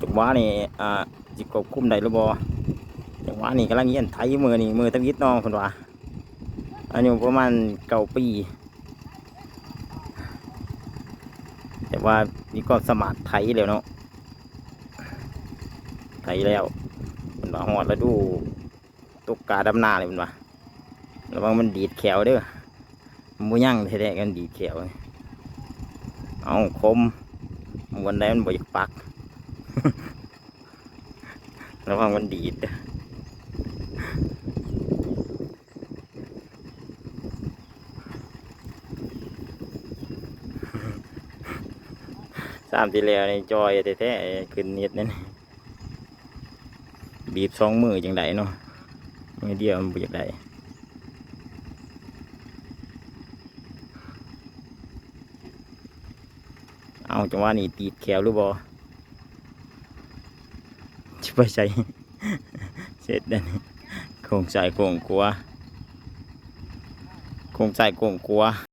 ຈັງຫວະນີ້ ອ່າ ຊິຄວບຄຸມໄດ້ຫຼືບໍ່? ຈັງຫວະນີ້ກຳລັງຮຽນໄຖ ມື້ນີ້ມື້ທຳອິດເນາະ ເພິ່ນວ່າ ອາຍຸປະມານເກົ້າປີ ແຕ່ວ່າມີຄວາມສາມາດໄຖແລ້ວເນາະ ໄຖແລ້ວ ເພິ່ນວ່າຮອດລະດູຕົກກາດຳນາແລ້ວ ເພິ່ນວ່າ ລະວັງມັນດີດແຂ້ວເດີ້ ມັນບໍ່ຍັງແທ້ໆ ຄັນດີດແຂ້ວ ເອົາ ຄົມ ມ່ວນໃດມັນບໍ່ຢາກປັກ ລະວັງມັນດີດເດີ້. ຊາມທີ່ແລ້ວນີ້ຈ່ອຍແທ້ໆ ຂຶ້ນນິດນັ້ນ ບີບສອງມືຈັ່ງໃດເນາະ ມືດຽວມັນບໍ່ຢາກໄດ້. ເອົາ ຈັງຫວະນີ້ຕິດແຂ້ວຫຼືບໍ່? ຊິໄປໃສ? ເສັດແລ້ວນີ້ ໂຄ້ງຊ້າຍໂຄ້ງຂວາ ໂຄ້ງຊ້າຍໂຄ້ງຂວາ.